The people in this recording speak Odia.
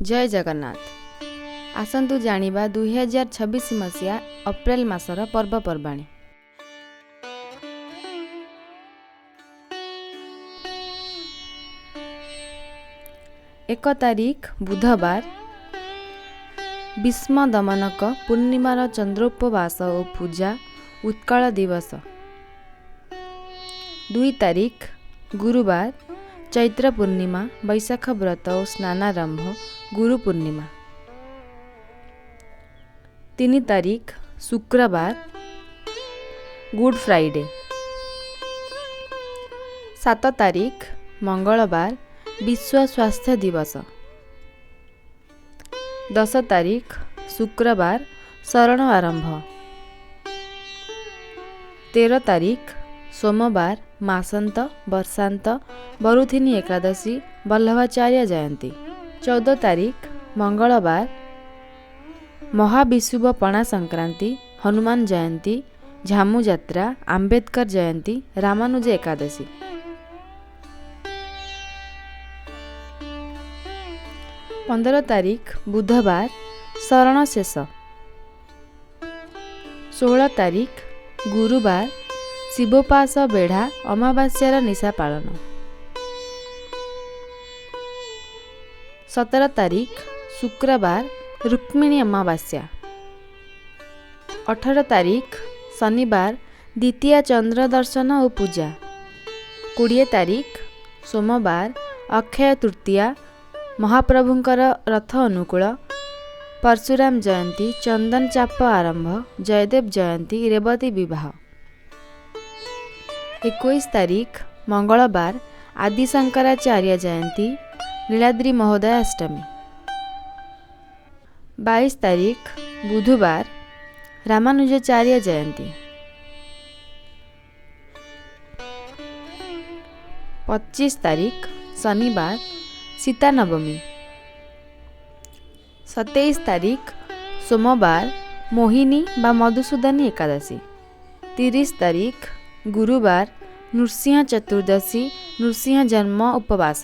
ଜୟ ଜଗନ୍ନାଥ। ଆସନ୍ତୁ ଜାଣିବା 2026 ମସିହା ଅପ୍ରେଲ ମାସର ପର୍ବପର୍ବାଣି। 1 ତାରିଖ ବୁଧବାର, ଭୀଷ୍ମ ଦମନକ ପୂର୍ଣ୍ଣିମାର ଚନ୍ଦ୍ରୋପବାସ ଓ ପୂଜା, ଉତ୍କଳ ଦିବସ। 2 ତାରିଖ ଗୁରୁବାର, ଚୈତ୍ର ପୂର୍ଣ୍ଣିମା, ବୈଶାଖ ବ୍ରତ ଓ ସ୍ନାନାରମ୍ଭ, ଗୁରୁ ପୂର୍ଣ୍ଣିମା। 3 ତାରିଖ ଶୁକ୍ରବାର, ଗୁଡ୍ ଫ୍ରାଇଡେ। 7 ତାରିଖ ମଙ୍ଗଳବାର, ବିଶ୍ୱ ସ୍ୱାସ୍ଥ୍ୟ ଦିବସ। 10 ତାରିଖ ଶୁକ୍ରବାର, ଶରଣ ଆରମ୍ଭ। 13 ତାରିଖ ସୋମବାର, ମାସନ୍ତ, ବର୍ଷାନ୍ତ, ବରୁଥିନୀ ଏକାଦଶୀ, ବଲ୍ଲଭାଚାର୍ଯ୍ୟ ଜୟନ୍ତୀ। 14 ତାରିଖ ମଙ୍ଗଳବାର, ମହାବିଷୁବ ପଣା ସଂକ୍ରାନ୍ତି, ହନୁମାନ ଜୟନ୍ତୀ, ଝାମୁ ଯାତ୍ରା, ଆମ୍ବେଦକର ଜୟନ୍ତୀ, ରାମାନୁଜ ଏକାଦଶୀ। 15 ତାରିଖ ବୁଧବାର, ଶରଣ ଶେଷ। 16 ତାରିଖ ଗୁରୁବାର, ଶିବୋପାସ ବେଢ଼ା, ଅମାବାସ୍ୟାର ନିଶା ପାଳନ। 17 ତାରିଖ ଶୁକ୍ରବାର, ରୁକ୍ମିଣୀ ଅମାବାସ୍ୟା। 18 ତାରିଖ ଶନିବାର, ଦ୍ୱିତୀୟା ଚନ୍ଦ୍ର ଦର୍ଶନ ଓ ପୂଜା। 20 ତାରିଖ ସୋମବାର, ଅକ୍ଷୟ ତୃତୀୟା, ମହାପ୍ରଭୁଙ୍କର ରଥ ଅନୁକୂଳ, ପରଶୁରାମ ଜୟନ୍ତୀ, ଚନ୍ଦନ ଚାପ ଆରମ୍ଭ, ଜୟଦେବ ଜୟନ୍ତୀ, ରେବତୀ ବିବାହ। 21 ତାରିଖ ମଙ୍ଗଳବାର, ଆଦି ଶଙ୍କରାଚାର୍ଯ୍ୟ ଜୟନ୍ତୀ, ନୀଳାଦ୍ରି ମହୋଦୟ ଅଷ୍ଟମୀ। 22 ତାରିଖ ବୁଧବାର, ରାମାନୁଜାଚାର୍ଯ୍ୟ ଜୟନ୍ତୀ। 25 ତାରିଖ ଶନିବାର, ସୀତା ନବମୀ। 27 ତାରିଖ ସୋମବାର, ମୋହିନୀ ବା ମଧୁସୂଦନୀ ଏକାଦଶୀ। 30 ତାରିଖ ଗୁରୁବାର, ନୃସିଂହ ଚତୁର୍ଦ୍ଦଶୀ, ନୃସିଂହ ଜନ୍ମ ଉପବାସ।